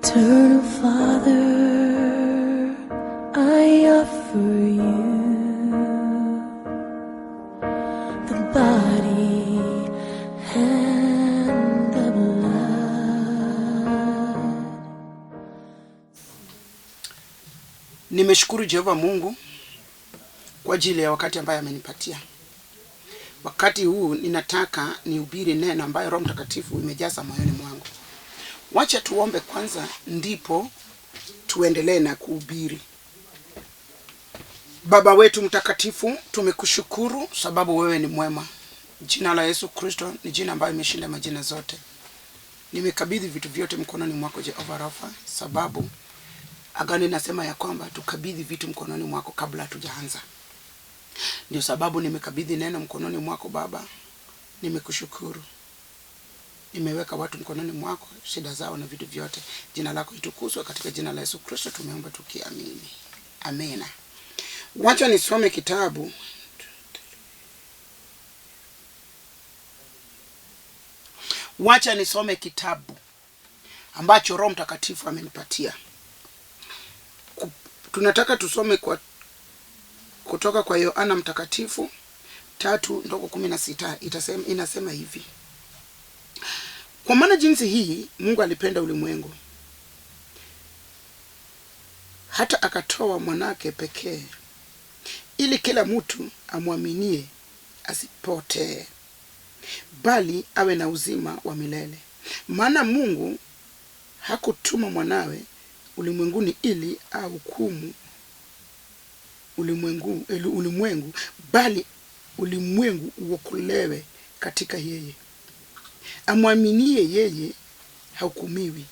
Eternal Father, I offer you the body and the blood. Nimeshukuru Jehova Mungu kwa ajili ya wakati ambaye amenipatia. Wakati huu ninataka nihubiri neno ambayo Roho Mtakatifu imejaza moyoni mwangu. Wacha tuombe kwanza, ndipo tuendelee na kuhubiri. Baba wetu mtakatifu, tumekushukuru sababu wewe ni mwema. Jina la Yesu Kristo ni jina ambayo imeshinda majina zote. Nimekabidhi vitu vyote mkononi mwako Jehova Rafa, sababu agano inasema ya kwamba tukabidhi vitu mkononi mwako kabla hatujaanza. Ndio sababu nimekabidhi neno mkononi mwako Baba. Nimekushukuru, nimeweka watu mkononi mwako, shida zao na vitu vyote. Jina lako itukuzwe, katika jina la Yesu Kristo tumeomba tukiamini, amina. Wacha nisome kitabu, wacha nisome kitabu ambacho Roho Mtakatifu amenipatia. Tunataka tusome kwa kutoka kwa Yohana Mtakatifu 3:16 itasema, inasema hivi: kwa maana jinsi hii Mungu alipenda ulimwengu hata akatoa mwanake pekee, ili kila mtu amwaminie asipotee, bali awe na uzima wa milele. Maana Mungu hakutuma mwanawe ulimwenguni ili ahukumu ulimwengu, bali ulimwengu uokolewe katika yeye. Amwaminie yeye hahukumiwi,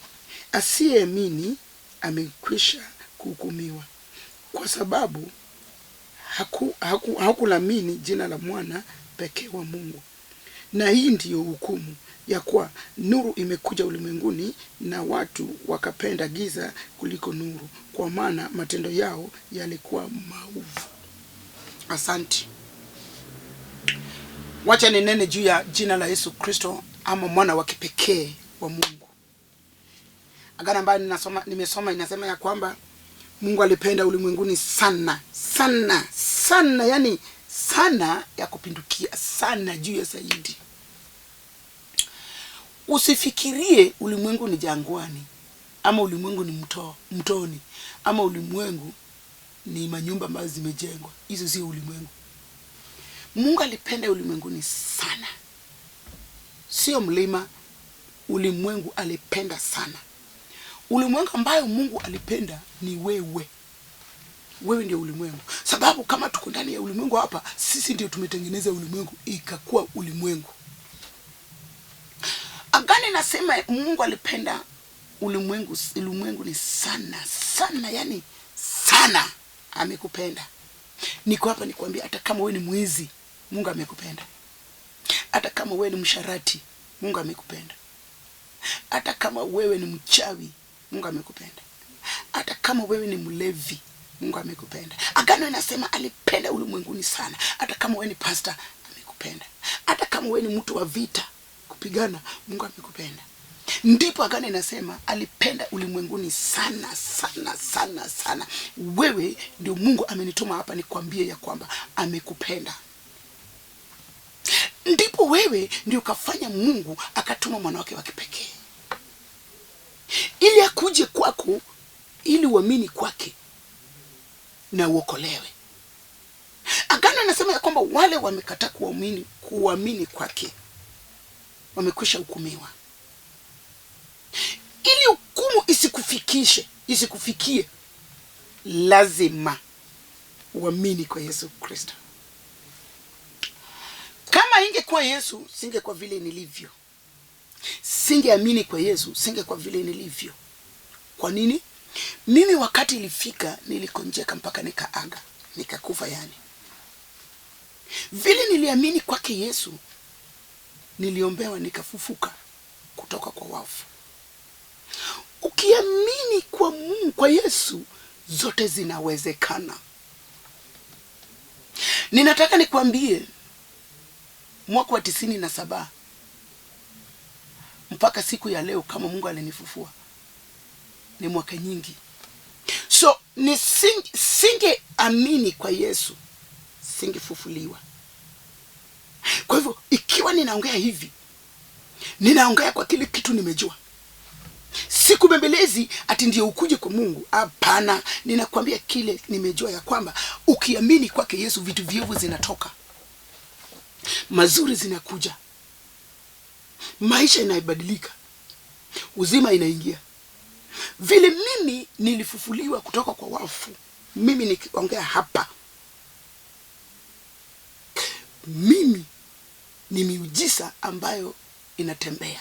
asiyeamini amekwisha kuhukumiwa, kwa sababu hakulamini jina la mwana pekee wa Mungu. Na hii ndiyo hukumu, ya kuwa nuru imekuja ulimwenguni, na watu wakapenda giza kuliko nuru, kwa maana matendo yao yalikuwa maovu. Asante. Wacha ninene juu ya jina la Yesu Kristo, ama mwana wa kipekee wa Mungu. Agano ambayo nimesoma inasema ya kwamba Mungu alipenda ulimwenguni sana sana sana, yani sana ya kupindukia, sana juu ya zaidi. Usifikirie ulimwengu ni jangwani, ama ulimwengu ni mtoni, ama ulimwengu ni manyumba ambazo zimejengwa. Hizo sio ulimwengu. Mungu alipenda ulimwenguni sana, sio mlima. Ulimwengu alipenda sana. Ulimwengu ambayo Mungu alipenda ni wewe. Wewe ndio ulimwengu. Sababu kama tuko ndani ya ulimwengu hapa, sisi ndio tumetengeneza ulimwengu ikakuwa ulimwengu. Agano inasema Mungu alipenda ulimwengu, ulimwengu ni sana sana, yani sana amekupenda. Niko hapa nikwambia, hata kama wewe ni mwizi, Mungu amekupenda. Hata kama wewe ni msharati, Mungu amekupenda. Hata kama wewe ni mchawi, Mungu amekupenda. Hata kama wewe ni mlevi, Mungu amekupenda. Agano inasema alipenda ulimwenguni sana. Hata kama wewe ni pastor, amekupenda. Hata kama wewe ni mtu wa vita, kupigana, Mungu amekupenda. Ndipo agano inasema alipenda ulimwenguni sana sana sana sana. Wewe ndio Mungu amenituma hapa nikwambie ya kwamba amekupenda. Ndipo wewe ndio kafanya Mungu akatuma mwana wake wa kipekee ili akuje kwako, ili uamini kwake na uokolewe. Agano inasema ya kwamba wale wamekataa kuamini kwake wamekwisha hukumiwa. Ili hukumu isikufikie, lazima uamini kwa Yesu Kristo. Kama ingekuwa Yesu, singekuwa vile nilivyo. Singeamini kwa Yesu, singekuwa vile nilivyo. Kwa nini? Mimi wakati ilifika nilikonjeka mpaka nikaaga, nikakufa yani. Vile niliamini kwake Yesu, niliombewa nikafufuka kutoka kwa wafu. Ukiamini kwa Mungu, kwa Yesu, zote zinawezekana. Ninataka nikwambie, mwaka wa 97 mpaka siku ya leo, kama Mungu alinifufua, Ni mwaka nyingi. So singeamini kwa Yesu, singefufuliwa. Kwa hivyo ikiwa ninaongea hivi, ninaongea kwa kile kitu nimejua. Sikubembelezi ati ndio ukuje kwa Mungu. Hapana, ninakwambia kile nimejua ya kwamba ukiamini kwake Yesu vitu viovu zinatoka, mazuri zinakuja, maisha inabadilika, uzima inaingia. Vile mimi nilifufuliwa kutoka kwa wafu, mimi nikiongea hapa, mimi ni miujiza ambayo inatembea.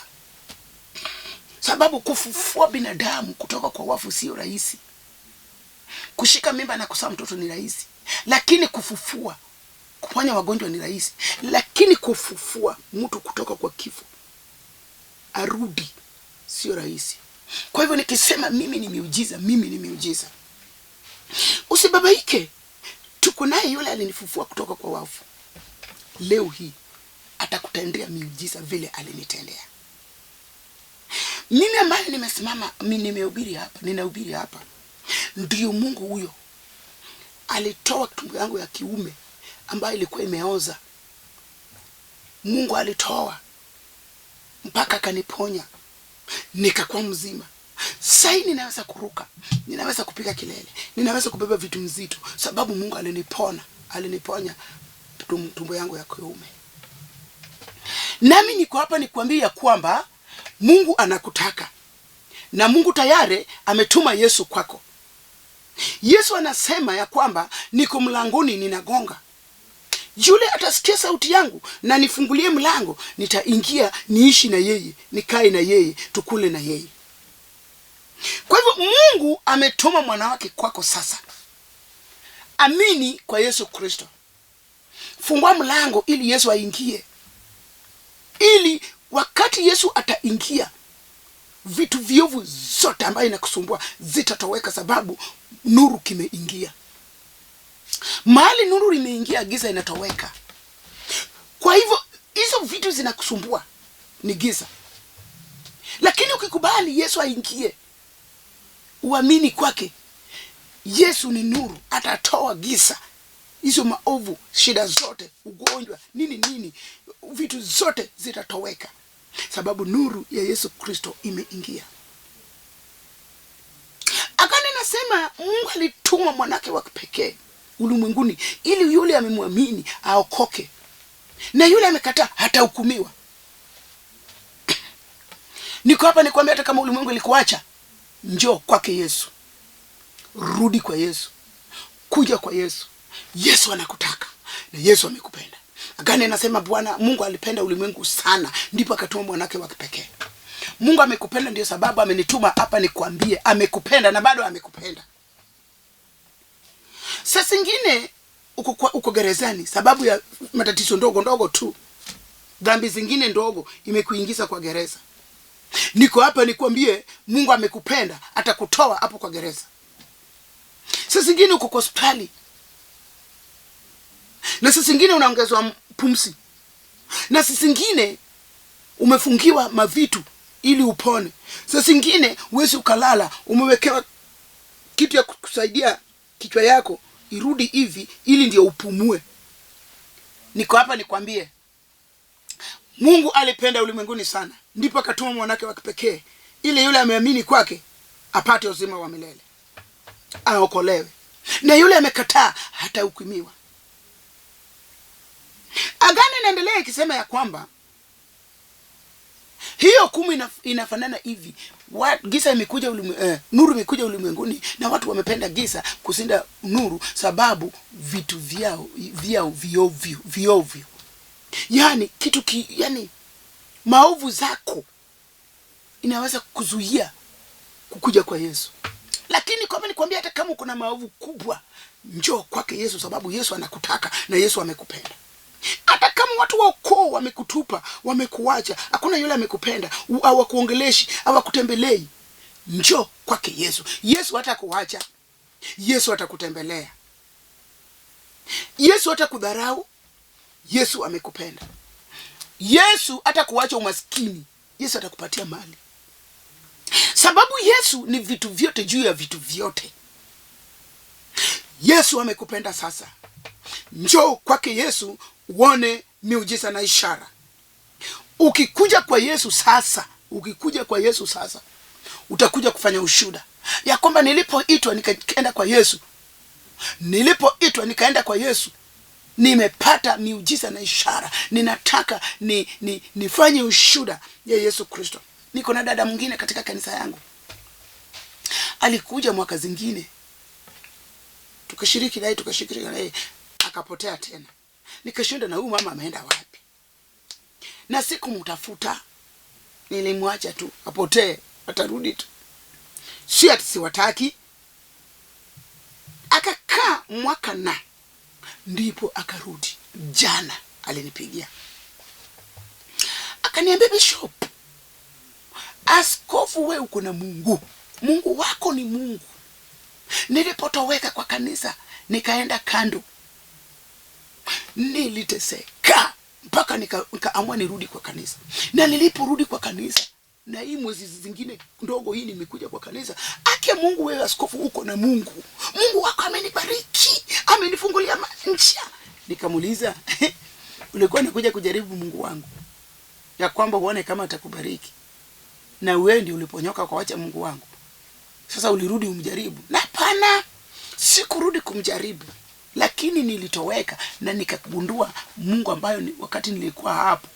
Sababu kufufua binadamu kutoka kwa wafu sio rahisi. Kushika mimba na kuzaa mtoto ni rahisi, lakini kufufua, kuponya wagonjwa ni rahisi, lakini kufufua mtu kutoka kwa kifo arudi sio rahisi. Kwa hivyo nikisema mimi ni miujiza, mimi ni miujiza. Usibabaike, tuko naye yule alinifufua kutoka kwa wafu. Leo hii atakutendea miujiza vile alinitendea. Mimi ambaye nimesimama, mimi nimehubiri hapa, ninahubiri hapa, ndio Mungu huyo alitoa tumbo yangu ya kiume ambayo ilikuwa imeoza. Mungu alitoa mpaka akaniponya, nikakuwa mzima. Sasa ninaweza kuruka, ninaweza kupiga kelele, ninaweza kubeba vitu nzito, sababu Mungu alinipona, aliniponya tumbo yangu ya kiume. Nami niko hapa nikuambie ya kwamba Mungu anakutaka, na Mungu tayari ametuma Yesu kwako. Yesu anasema ya kwamba niko mlangoni ninagonga. Yule atasikia sauti yangu na nifungulie mlango, nitaingia niishi na yeye, nikae na yeye, tukule na yeye. Kwa hivyo Mungu ametuma mwana wake kwako sasa. Amini kwa Yesu Kristo. Fungua mlango ili Yesu aingie. Ili wakati Yesu ataingia, vitu viovu zote ambayo inakusumbua zitatoweka, sababu nuru kimeingia. Mahali nuru imeingia, giza inatoweka. Kwa hivyo hizo vitu zinakusumbua ni giza. Lakini ukikubali Yesu aingie, uamini kwake, Yesu ni nuru, atatoa giza, hizo maovu, shida zote, ugonjwa, nini nini, vitu zote zitatoweka, sababu nuru ya Yesu Kristo imeingia. Akana nasema Mungu alituma mwanake wa kipekee ulimwenguni ili yule amemwamini aokoke, na yule amekataa hatahukumiwa. Niko hapa nikwambia, hata kama ulimwengu ilikuacha, njoo kwake Yesu, rudi kwa Yesu, kuja kwa Yesu. Yesu anakutaka na Yesu amekupenda. Agano inasema Bwana Mungu alipenda ulimwengu sana, ndipo akatuma mwanake wa kipekee. Mungu amekupenda, ndio sababu amenituma hapa nikwambie amekupenda na bado amekupenda. Sasa ingine uko gerezani sababu ya matatizo ndogo ndogo tu, dhambi zingine ndogo imekuingiza kwa gereza. Niko hapa nikwambie Mungu amekupenda, atakutoa hapo kwa gereza. Sasa ingine uko kwa hospitali, na sasa ingine unaongezwa pumzi, na sasa ingine umefungiwa mavitu ili upone. Sasa ingine huwezi ukalala, umewekewa kitu ya kukusaidia kichwa yako irudi hivi ili ndio upumue. Niko hapa nikwambie Mungu alipenda ulimwenguni sana, ndipo akatuma mwanake wa kipekee ili yule ameamini kwake apate uzima wa milele, aokolewe, na yule amekataa hatahukumiwa. Agano inaendelea ikisema ya kwamba hiyo hukumu inafanana hivi. Giza imekuja nuru imekuja ulimwenguni, na watu wamependa giza kushinda nuru, sababu vitu vyao viovyo, viovyo. Yani kitu yani maovu zako inaweza kuzuia kukuja kwa Yesu. Lakini kwa nikwambia, hata kama uko na maovu kubwa, njoo kwake Yesu, sababu Yesu anakutaka na Yesu amekupenda. Hata kama watu wa ukoo wamekutupa, wamekuacha, hakuna yule amekupenda, hawakuongeleshi, hawakutembelei, njoo kwake Yesu. Yesu hatakuacha, Yesu atakutembelea, Yesu hatakudharau. Yesu amekupenda. Yesu hatakuacha umaskini, Yesu atakupatia mali. Sababu Yesu ni vitu vyote juu ya vitu vyote. Yesu amekupenda sasa. Njoo kwake Yesu uone miujiza na ishara. Ukikuja kwa Yesu sasa, ukikuja kwa Yesu sasa, utakuja kufanya ushuhuda ya kwamba nilipoitwa nikaenda kwa Yesu, nilipoitwa nikaenda kwa Yesu, nimepata miujiza na ishara. Ninataka nifanye ushuhuda ya Yesu Kristo. Niko na dada mwingine katika kanisa yangu, alikuja mwaka zingine, tukashiriki naye, tukashiriki naye, akapotea tena. Nikashinda na huyu mama ameenda wapi? Na sikumtafuta, nilimwacha tu apotee, atarudi tu, si ati siwataki. Akakaa mwaka na ndipo akarudi. Jana alinipigia akaniambia, Bishop, askofu, we uko na Mungu, Mungu wako ni Mungu. Nilipotoweka kwa kanisa nikaenda kando, niliteseka mpaka nikaamua nirudi kwa kanisa. Na niliporudi kwa kanisa, na hii mwezi zingine ndogo hii nimekuja kwa kanisa, ake Mungu, wewe askofu uko na Mungu, Mungu wako amenibariki, amenifungulia njia. Nikamuuliza, ulikuwa unakuja kujaribu Mungu wangu ya kwamba uone kama atakubariki, na wewe ndio uliponyoka kwa wacha Mungu wangu, sasa ulirudi umjaribu? Na hapana, sikurudi kumjaribu, lakini nilitoweka na nikagundua Mungu ambayo ni, wakati nilikuwa hapo,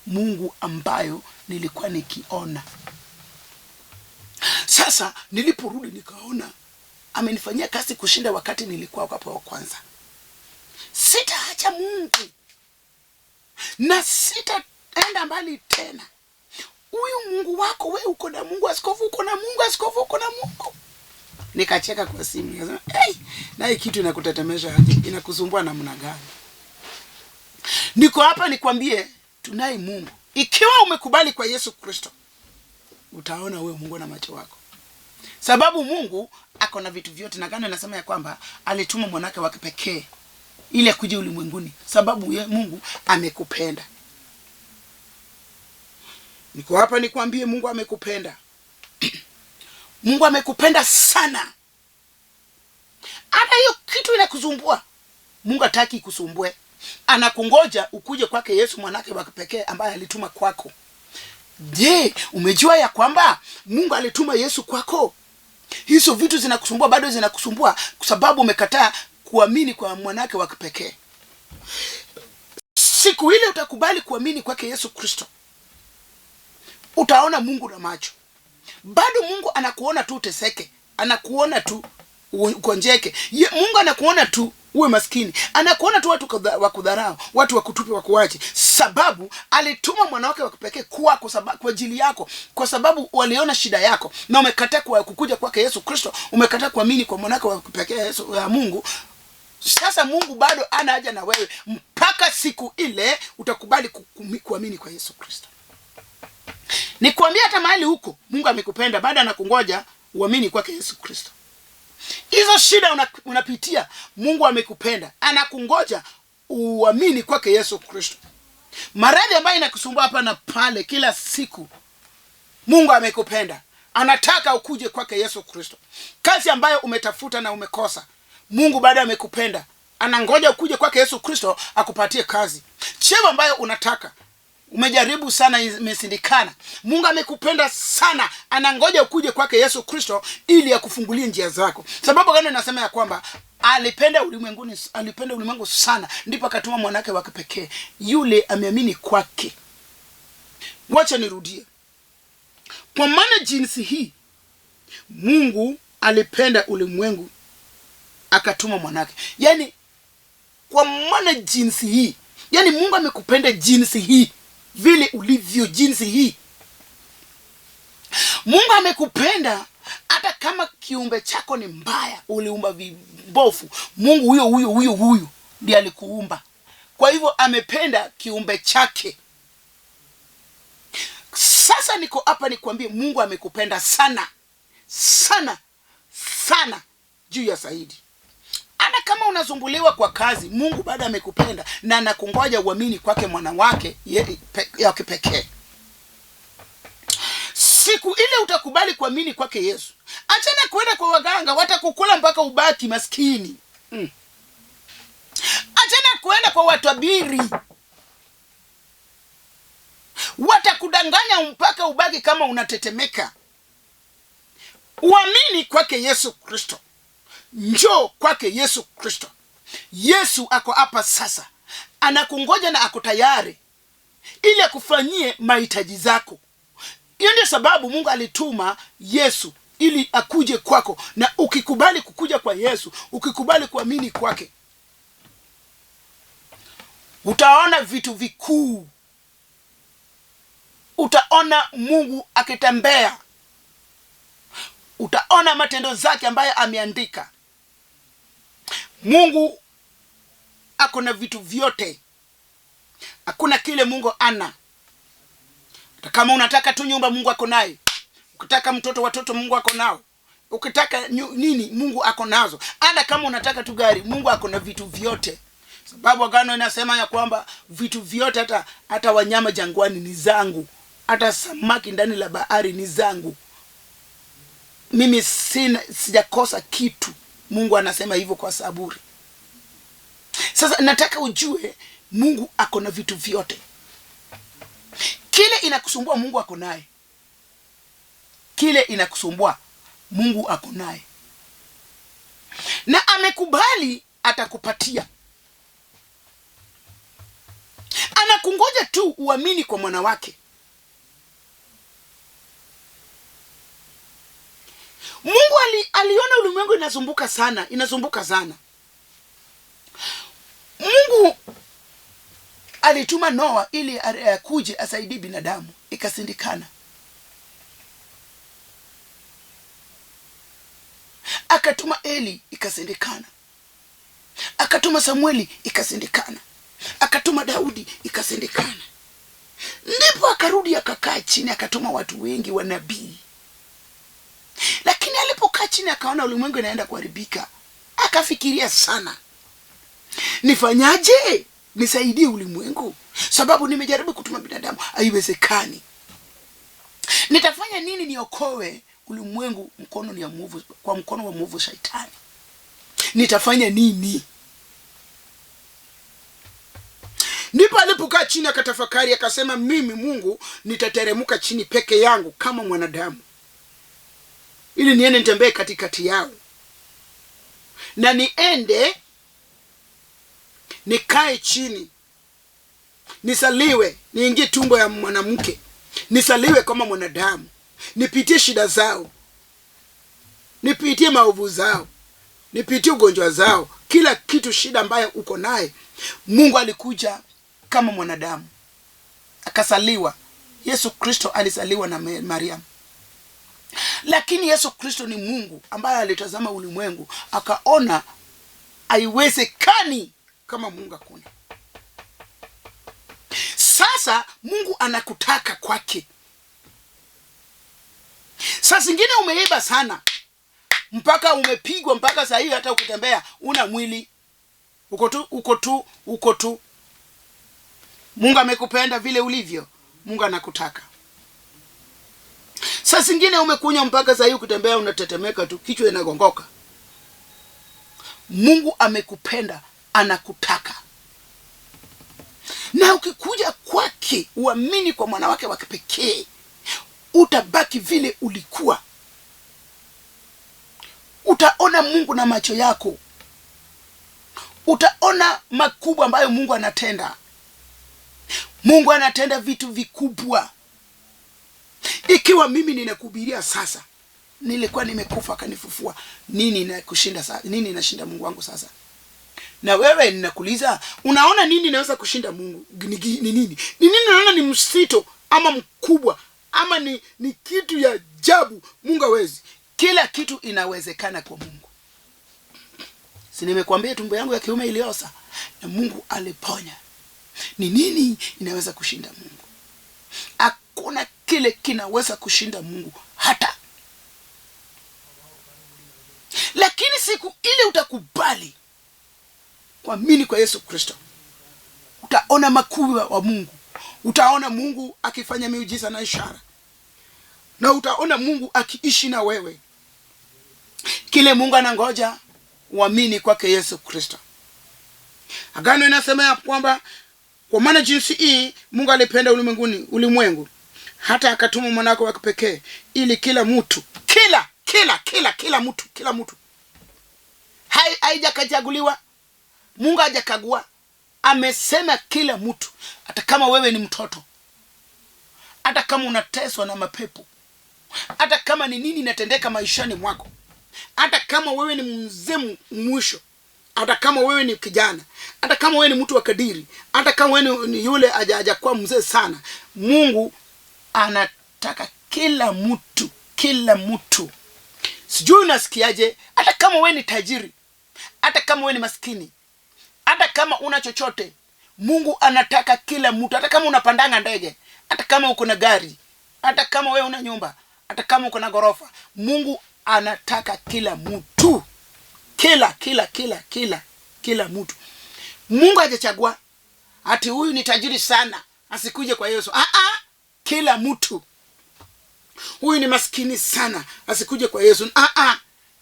Mungu ambayo nilikuwa nikiona. Sasa niliporudi nikaona amenifanyia kazi kushinda wakati nilikuwa hapo wa kwanza. Sitaacha Mungu na sitaenda mbali tena. Huyu Mungu wako, we uko na Mungu, askofu uko na Mungu, askofu uko na Mungu. Nikacheka kwa simu, nikasema, hey, na hii kitu inakutetemesha aje? Inakusumbua namna gani? Niko hapa nikwambie, tunaye Mungu. Ikiwa umekubali kwa Yesu Kristo, utaona wewe Mungu na macho wako. Sababu Mungu ako na vitu vyote, na gani anasema ya kwamba alituma mwanake wa kipekee ili akuje ulimwenguni, sababu ye Mungu amekupenda. Niko hapa nikwambie, Mungu amekupenda. Mungu amekupenda sana. Hata hiyo kitu inakusumbua, Mungu hataki ikusumbue. Anakungoja ukuje kwake Yesu mwanake wa kipekee ambaye alituma kwako. Je, umejua ya kwamba Mungu alituma Yesu kwako? Hizo vitu zinakusumbua bado zinakusumbua kwa sababu umekataa kuamini kwa mwanake wa kipekee. Siku ile utakubali kuamini kwake Yesu Kristo, utaona Mungu na macho. Bado Mungu anakuona tu uteseke, anakuona tu ugonjeke. Mungu anakuona tu uwe maskini, anakuona tu watu wakudharau, watu wakutupe, wakuache, sababu alituma mwana wake wa kipekee kwako kwa ajili yako, kwa sababu waliona shida yako na umekataa kukuja kwake Yesu Kristo, umekataa kuamini kwa mwana wake wa kipekee Yesu ya Mungu. Sasa Mungu bado ana haja na wewe mpaka siku ile utakubali kuamini kwa Yesu Kristo. Nikwambia hata mahali huko Mungu amekupenda, bado anakungoja uamini kwake Yesu Kristo. Hizo shida unapitia, Mungu amekupenda, anakungoja uamini kwake Yesu Kristo. Maradhi ambayo inakusumbua hapa na pale kila siku, Mungu amekupenda, anataka ukuje kwake Yesu Kristo. Kazi ambayo umetafuta na umekosa, Mungu bado amekupenda, anangoja ukuje kwake Yesu Kristo akupatie kazi. Cheo ambayo unataka, umejaribu sana, imeshindikana, Mungu amekupenda sana, anangoja ukuje kwake Yesu Kristo ili akufungulie njia zako. Sababu gani nasema ya kwamba alipenda ulimwenguni, alipenda ulimwengu sana, ndipo akatuma mwanake wa kipekee yule ameamini kwake. Wacha nirudie. Kwa maana jinsi hii Mungu alipenda ulimwengu akatuma mwanake. Yaani kwa maana jinsi hii, yaani Mungu amekupenda jinsi hii, vile ulivyo jinsi hii. Mungu amekupenda hata kama kiumbe chako ni mbaya, uliumba vibofu, Mungu huyo huyo huyo huyo ndiye alikuumba. Kwa hivyo amependa kiumbe chake. Sasa niko hapa nikwambie, Mungu amekupenda sana sana sana juu ya zaidi. Hata kama unasumbuliwa kwa kazi, Mungu bado amekupenda na anakungoja uamini kwake mwana wake ya kipekee. Siku ile utakubali kuamini kwake Yesu, achana kwenda kwa waganga, watakukula mpaka ubaki maskini. Achana kwenda kwa watabiri, watakudanganya mpaka ubaki kama unatetemeka. Uamini kwake Yesu Kristo, njoo kwake Yesu Kristo. Yesu ako hapa sasa, anakungoja na ako tayari ili akufanyie mahitaji zako. Hiyo ndio sababu Mungu alituma Yesu ili akuje kwako, na ukikubali kukuja kwa Yesu, ukikubali kuamini kwake, utaona vitu vikuu, utaona Mungu akitembea, utaona matendo zake ambayo ameandika. Mungu ako na vitu vyote, hakuna kile Mungu ana. Hata kama unataka tu nyumba, Mungu ako naye. Ukitaka mtoto, watoto, Mungu ako nao. Ukitaka nini, Mungu ako nazo. Hata kama unataka tu gari, Mungu ako na vitu vyote, sababu agano inasema ya kwamba vitu vyote, hata wanyama jangwani ni zangu, hata samaki ndani la bahari ni zangu. Mimi sijakosa kitu. Mungu anasema hivyo kwa Zaburi. Sasa nataka ujue Mungu ako na vitu vyote. Kile inakusumbua Mungu ako naye. Kile inakusumbua Mungu ako naye, na amekubali atakupatia. Anakungoja tu uamini kwa mwana wake. Mungu aliona ulimwengu inazumbuka sana, inazumbuka sana. Mungu alituma Noa ili akuje asaidie binadamu, ikasindikana. Akatuma Eli, ikasindikana. Akatuma Samueli, ikasindikana. Akatuma Daudi, ikasindikana. Ndipo akarudi akakaa chini, akatuma watu wengi wa nabii. Lakini alipokaa chini akaona ulimwengu inaenda kuharibika, akafikiria sana, nifanyaje nisaidie ulimwengu? Sababu nimejaribu kutuma binadamu, haiwezekani. Nitafanya nini niokoe ulimwengu mkono ni ya muovu, kwa mkono wa muovu Shaitani? Nitafanya nini? Ndipo alipokaa chini akatafakari, akasema, mimi Mungu nitateremka chini peke yangu kama mwanadamu, ili niende nitembee katikati yao, na niende nikae chini, nisaliwe, niingie tumbo ya mwanamke, nisaliwe kama mwanadamu, nipitie shida zao, nipitie maovu zao, nipitie ugonjwa zao, kila kitu, shida ambayo uko naye. Mungu alikuja kama mwanadamu akasaliwa. Yesu Kristo alisaliwa na Mariam. Lakini Yesu Kristo ni Mungu ambaye alitazama ulimwengu akaona haiwezekani kama Mungu hakuna. Sasa Mungu anakutaka kwake. Saa zingine umeiba sana mpaka umepigwa, mpaka saa hii hata ukitembea una mwili, uko tu, uko tu, uko tu. Mungu amekupenda vile ulivyo, Mungu anakutaka. Saa zingine umekunywa mpaka saa hii ukitembea unatetemeka tu, kichwa inagongoka. Mungu amekupenda, anakutaka. Na ukikuja kwake uamini kwa mwana wake wa kipekee, utabaki vile ulikuwa. Utaona Mungu na macho yako. Utaona makubwa ambayo Mungu anatenda. Mungu anatenda vitu vikubwa. Ikiwa mimi ninakuhubiria sasa, nilikuwa nimekufa akanifufua, nini inakushinda sasa? Nini inashinda Mungu wangu sasa? Na wewe ninakuuliza, unaona nini inaweza kushinda Mungu? Ni nini? Ni nini unaona ni msito ama mkubwa ama ni kitu ya ajabu Mungu hawezi? Kila kitu inawezekana kwa Mungu. Si nimekuambia tumbo yangu ya kiume iliosa na Mungu aliponya. Ni nini inaweza kushinda Mungu? Hakuna kile kinaweza kushinda Mungu hata. Lakini siku ile utakubali kuamini kwa Yesu Kristo, utaona makuu wa Mungu. Utaona Mungu akifanya miujiza na ishara. Na utaona Mungu akiishi na wewe. Kile Mungu anangoja uamini kwake Yesu Kristo. Agano inasema ya kwamba kwa maana jinsi hii Mungu alipenda ulimwengu hata akatuma mwanake wa kipekee ili kila mtu, kila kila kila kila mtu, kila mtu. Haijakachaguliwa. Mungu hajakagua. Amesema kila mtu, hata kama wewe ni mtoto, hata kama unateswa na mapepo, hata kama ni nini inatendeka maishani mwako, hata kama wewe ni mzee mwisho, hata kama wewe ni kijana, hata kama wewe ni mtu wa kadiri, hata kama wewe ni yule hajakuwa mzee sana, Mungu anataka kila mtu, kila mtu. Sijui unasikiaje, hata kama wewe ni tajiri, hata kama wewe ni maskini, hata kama una chochote, Mungu anataka kila mtu. Hata kama unapandanga ndege, hata kama uko na gari, hata kama wewe una nyumba, hata kama uko na ghorofa, Mungu anataka kila mtu. Kila, kila, kila, kila, kila mtu. Mungu hajachagua ati huyu ni tajiri sana asikuje kwa Yesu. Kila mtu. Huyu ni maskini sana asikuje kwa Yesu.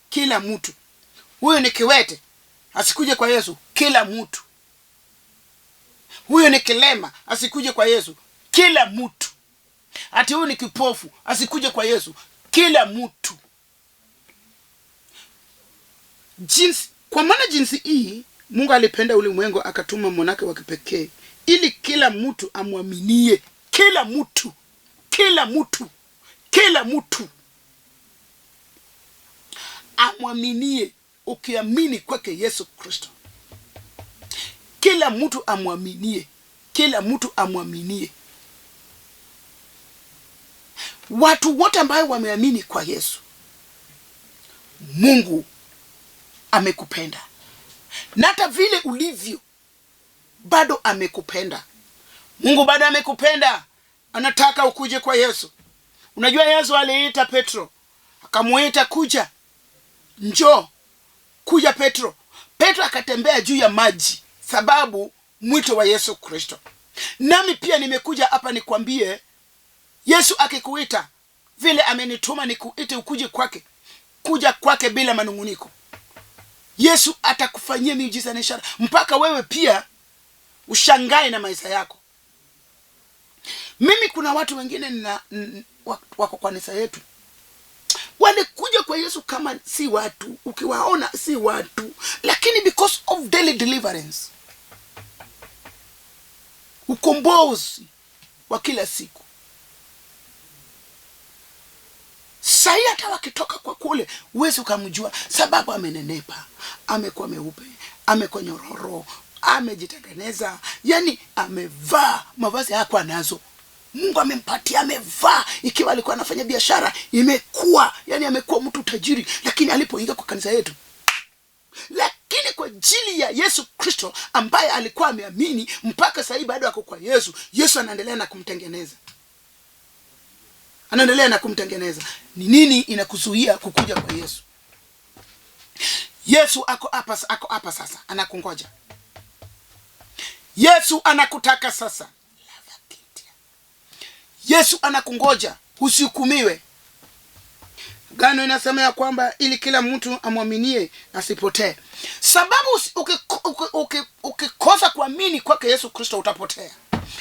Kila mtu. Huyu ni kiwete asikuje kwa Yesu. Kila mtu. Huyu ni kilema asikuje kwa Yesu. Kila mtu. Ati huyu ni kipofu asikuje kwa Yesu. Kila mtu. Kwa maana jinsi hii Mungu alipenda ulimwengu akatuma mwanake wa kipekee ili kila mtu amwaminie. Kila mtu, kila mtu, kila mtu amwaminie. Ukiamini kwake Yesu Kristo, kila mtu amwaminie, kila mtu amwaminie. Watu wote ambao wameamini kwa Yesu, Mungu amekupenda. Na hata vile ulivyo bado amekupenda. Mungu bado amekupenda, anataka ukuje kwa Yesu. Unajua Yesu aliita Petro, akamuita kuja, njoo, kuja Petro. Petro akatembea juu ya maji sababu mwito wa Yesu Kristo. Nami pia nimekuja hapa nikwambie, Yesu akikuita vile amenituma nikuite ukuje kwake, kuja kwake bila manunguniko. Yesu atakufanyia miujiza na ishara mpaka wewe pia ushangae na maisha yako. Mimi kuna watu wengine wako kwa kanisa yetu, walikuja kwa Yesu kama si watu, ukiwaona si watu, lakini because of daily deliverance, ukombozi wa kila siku. Sahi hata wakitoka kwa kule huwezi ukamjua, sababu amenenepa, amekuwa meupe, amekuwa nyororo, amejitengeneza, yani amevaa mavazi hayakuwa nazo. Mungu amempatia, amevaa. Ikiwa alikuwa anafanya biashara imekuwa, yani amekuwa mtu tajiri, lakini alipoingia kwa kanisa yetu, lakini kwa ajili ya Yesu Kristo ambaye alikuwa ameamini mpaka sasa bado ako kwa Yesu, Yesu anaendelea na kumtengeneza. Anaendelea na kumtengeneza. Ni nini inakuzuia kukuja kwa Yesu? Yesu ako hapa, ako hapa sasa, anakungoja. Yesu anakutaka sasa. Yesu anakungoja, usihukumiwe. Agano inasema ya kwamba ili kila mtu amwaminie asipotee. Sababu ukikosa kuamini kwake Yesu Kristo utapotea.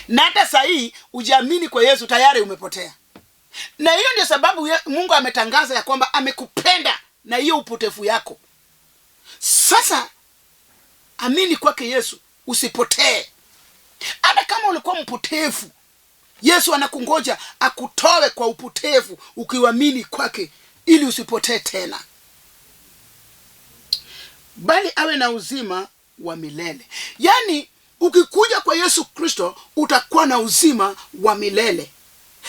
Na hata saa hii hujaamini kwa Yesu tayari umepotea. Na hiyo ndio sababu Mungu ametangaza ya kwamba amekupenda na hiyo upotevu yako. Sasa amini kwake Yesu usipotee. Hata kama ulikuwa mpotevu, Yesu anakungoja akutoe kwa upotevu ukiamini kwake ili usipotee tena, bali awe na uzima wa milele. Yani ukikuja kwa Yesu Kristo utakuwa na uzima wa milele.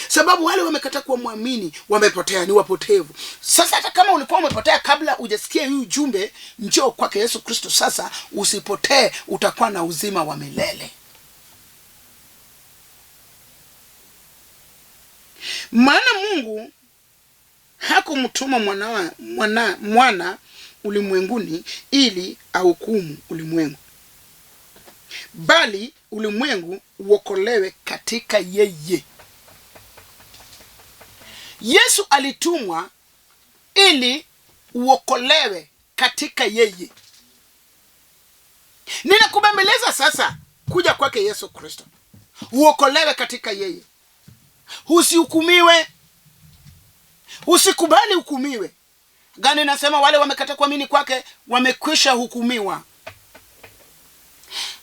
Sababu wale wamekataa kuwa muamini wamepotea, ni wapotevu. Sasa hata kama ulikuwa umepotea kabla hujasikia hii ujumbe, njoo kwake Yesu Kristo sasa, usipotee, utakuwa na uzima wa milele. Maana Mungu hakumtuma mwana ulimwenguni ili ahukumu ulimwengu, bali ulimwengu uokolewe katika yeye. Yesu alitumwa ili uokolewe katika yeye. Ninakubembeleza sasa kuja kwake Yesu Kristo, uokolewe katika yeye, usihukumiwe, usikubali hukumiwe. Gani nasema wale wamekata kuamini kwake wamekwisha hukumiwa.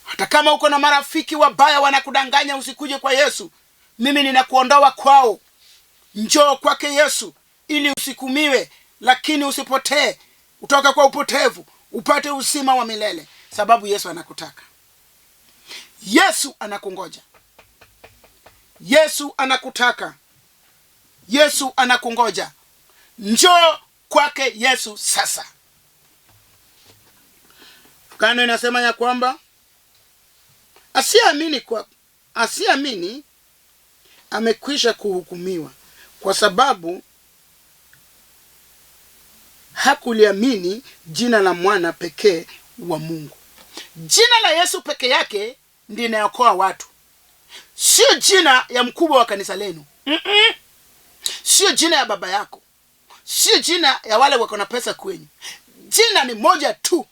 Hata kama uko na marafiki wabaya wanakudanganya usikuje kwa Yesu, mimi ninakuondoa kwao. Njoo kwake Yesu ili usikumiwe, lakini usipotee, utoka kwa upotevu upate uzima wa milele, sababu Yesu anakutaka. Yesu anakungoja. Yesu anakutaka. Yesu anakungoja. Njoo kwake Yesu sasa. Kano inasema ya kwamba asiamini amekwisha kuhukumiwa kwa sababu hakuliamini jina la mwana pekee wa Mungu. Jina la Yesu peke yake ndiyo inayokoa watu, sio jina ya mkubwa wa kanisa lenu. Sio jina ya baba yako, sio jina ya wale wako na pesa kwenyu. Jina ni moja tu,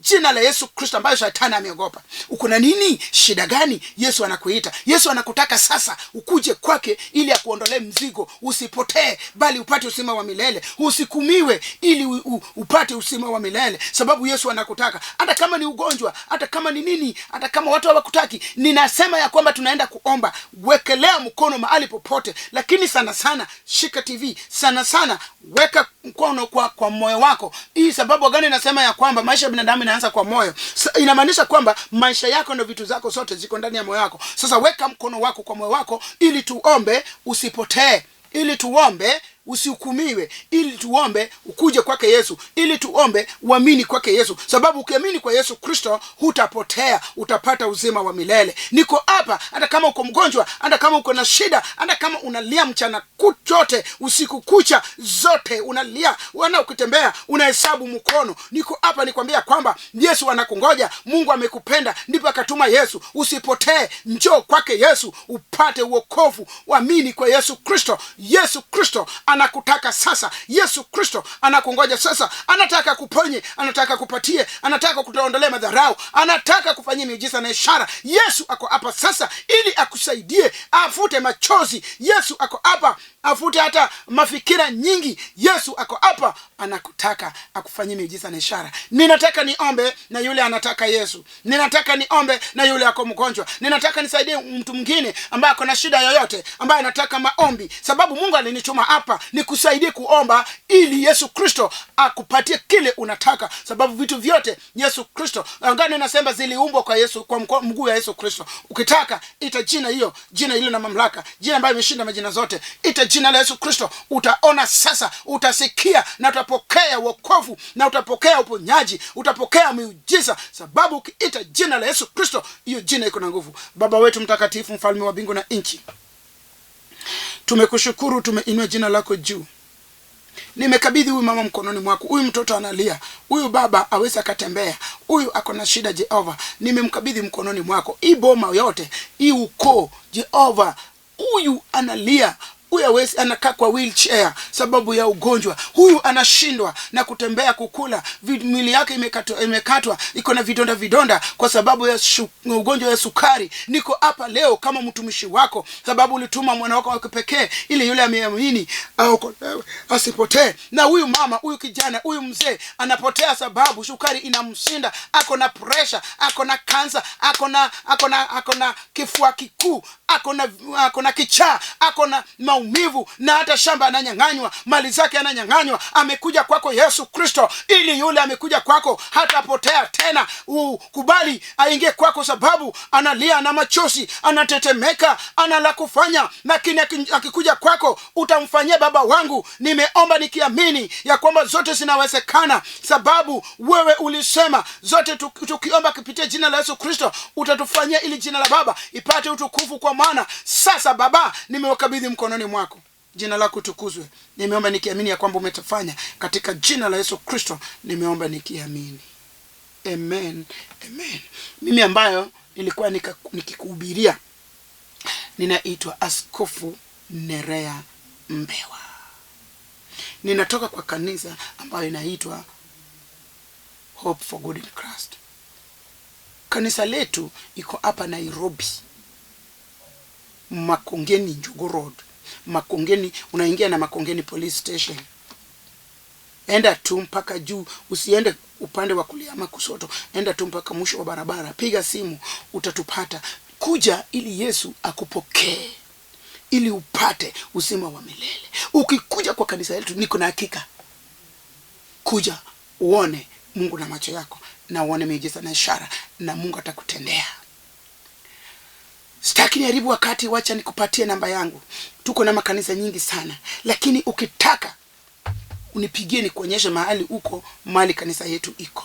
jina la Yesu Kristo ambayo shetani ameogopa. Uko na nini? Shida gani? Yesu anakuita. Yesu anakutaka sasa ukuje kwake ili akuondolee mzigo, usipotee bali upate uzima wa milele, usikumiwe ili upate uzima wa milele, sababu Yesu anakutaka. Hata kama ni ugonjwa, hata kama ni nini, hata kama watu hawakutaki, ninasema ya kwamba tunaenda kuomba. Wekelea mkono mahali popote, lakini sana sana shika TV, sana sana weka mkono kwa moyo wako. Hii sababu gani nasema ya kwamba maisha ya binadamu inaanza kwa moyo? Inamaanisha kwamba maisha yako na vitu zako zote ziko ndani ya moyo wako. Sasa weka mkono wako kwa moyo wako ili tuombe usipotee, ili tuombe usihukumiwe, ili tuombe ukuje kwake Yesu, ili tuombe uamini kwake Yesu, sababu ukiamini kwa Yesu Kristo hutapotea, utapata uzima wa milele. Niko hapa hata kama uko mgonjwa, hata kama uko na shida, hata kama unalia mchana kuchote, usiku kucha zote unalia, wana ukitembea unahesabu mkono, niko hapa nikwambia kwamba Yesu anakungoja. Mungu amekupenda ndipo akatuma Yesu. Usipotee, njoo kwake Yesu upate wokovu, uamini kwa Yesu Kristo. Yesu Kristo anakutaka sasa. Yesu Kristo anakungoja sasa. Anataka kuponye, anataka kupatie, anataka kutuondolea madharau, anataka kufanyia miujiza na ishara. Yesu ako hapa sasa ili akusaidie, afute machozi. Yesu ako hapa afute hata mafikira nyingi. Yesu ako hapa anakutaka akufanyie miujiza na ishara. Ninataka niombe na yule anataka Yesu. Ninataka niombe na yule ako mgonjwa. Ninataka nisaidie mtu mwingine ambaye ako na shida yoyote, ambaye anataka maombi, sababu Mungu alinituma hapa nikusaidie kuomba ili Yesu Kristo akupatie kile unataka, sababu vitu vyote Yesu Kristo angani nasema ziliumbwa kwa Yesu, kwa mguu ya Yesu Kristo. Ukitaka ita jina hiyo, jina hilo na mamlaka, jina ambayo imeshinda majina zote, ita jina la Yesu Kristo, utaona sasa, utasikia na utapokea wokovu na utapokea uponyaji, utapokea miujiza, sababu ukiita jina la Yesu Kristo, hiyo jina iko na nguvu. Baba wetu mtakatifu, mfalme wa mbingu na nchi, tumekushukuru, tumeinua jina lako juu. Nimekabidhi huyu mama mkononi mwako. Huyu mtoto analia, huyu baba awezi akatembea, huyu ako na shida. Jehova, nimemkabidhi mkononi mwako. Hii boma yote, hii ukoo, Jehova, huyu analia, huyu hawezi, anakaa kwa wheelchair sababu ya ugonjwa. Huyu anashindwa na kutembea, kukula, mwili yake imekatwa, iko na vidonda vidonda kwa sababu ya ugonjwa wa sukari. Niko hapa leo kama mtumishi wako, sababu ulituma mwana wako wa kipekee ili yule ameamini aokolewe asipotee. Na huyu mama, huyu kijana, huyu mzee anapotea sababu sukari inamshinda, ako na pressure, ako na kansa, ako na kifua kikuu, ako na kichaa, ako na maumivu, na hata shamba ananyang'anywa, mali zake ananyang'anywa. Amekuja kwako Yesu Kristo ili yule amekuja kwako hatapotea tena. Ukubali aingie kwako, sababu analia na machozi, anatetemeka, ana la kufanya, lakini akikuja kwako utamfanyia. Baba wangu, nimeomba nikiamini ya kwamba zote zinawezekana, sababu wewe ulisema zote tukiomba kupitia jina la Yesu Kristo utatufanyia, ili jina la Baba ipate utukufu kwa Mwana. Sasa Baba, nimewakabidhi mkononi mwako, jina lako tukuzwe. Nimeomba nikiamini ya kwamba umetafanya, katika jina la Yesu Kristo nimeomba nikiamini, amen, amen. Mimi ambayo nilikuwa nikikuhubiria ninaitwa Askofu Nerea Mbewa. Ninatoka kwa kanisa ambayo inaitwa Hope for Good in Christ. Kanisa letu iko hapa Nairobi, Makongeni, Njugu Road. Makongeni, unaingia na Makongeni Police Station, enda tu mpaka juu, usiende upande wa kulia ama kushoto, enda tu mpaka mwisho wa barabara, piga simu, utatupata. Kuja ili Yesu akupokee, ili upate uzima wa milele. Ukikuja kwa kanisa letu, niko na hakika, kuja uone Mungu na macho yako na uone miujiza na ishara, na Mungu atakutendea. Sitaki niharibu wakati, wacha nikupatie namba yangu. Tuko na makanisa nyingi sana, lakini ukitaka unipigie nikuonyeshe mahali uko, mahali kanisa yetu iko.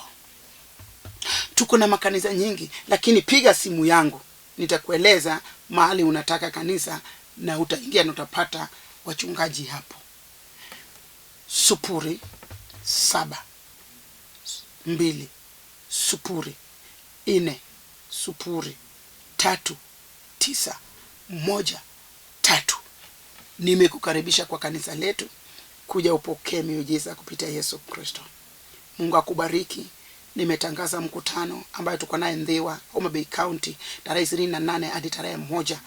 Tuko na makanisa nyingi, lakini piga simu yangu, nitakueleza mahali unataka kanisa, na utaingia na utapata wachungaji hapo. 0 7 2 0 4 0 3 9 1 3. Nimekukaribisha kwa kanisa letu, kuja upokee miujiza kupitia Yesu Kristo. Mungu akubariki. Nimetangaza mkutano ambayo tuko naye Ndhiwa, Homa Bay County, tarehe 28 hadi tarehe 1.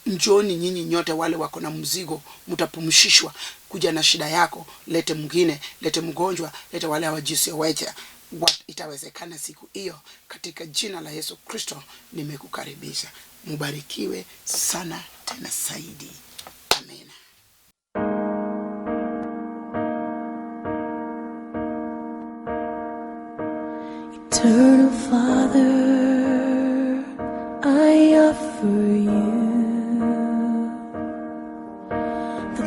Njoni nyinyi nyote wale wako na mzigo, mtapumzishwa. Kuja na shida yako, lete mwingine, lete mgonjwa, lete wale hawajisiweza. Itawezekana siku hiyo katika jina la Yesu Kristo. Nimekukaribisha. Mubarikiwe sana tena zaidi. Amina. Eternal Father, I offer you the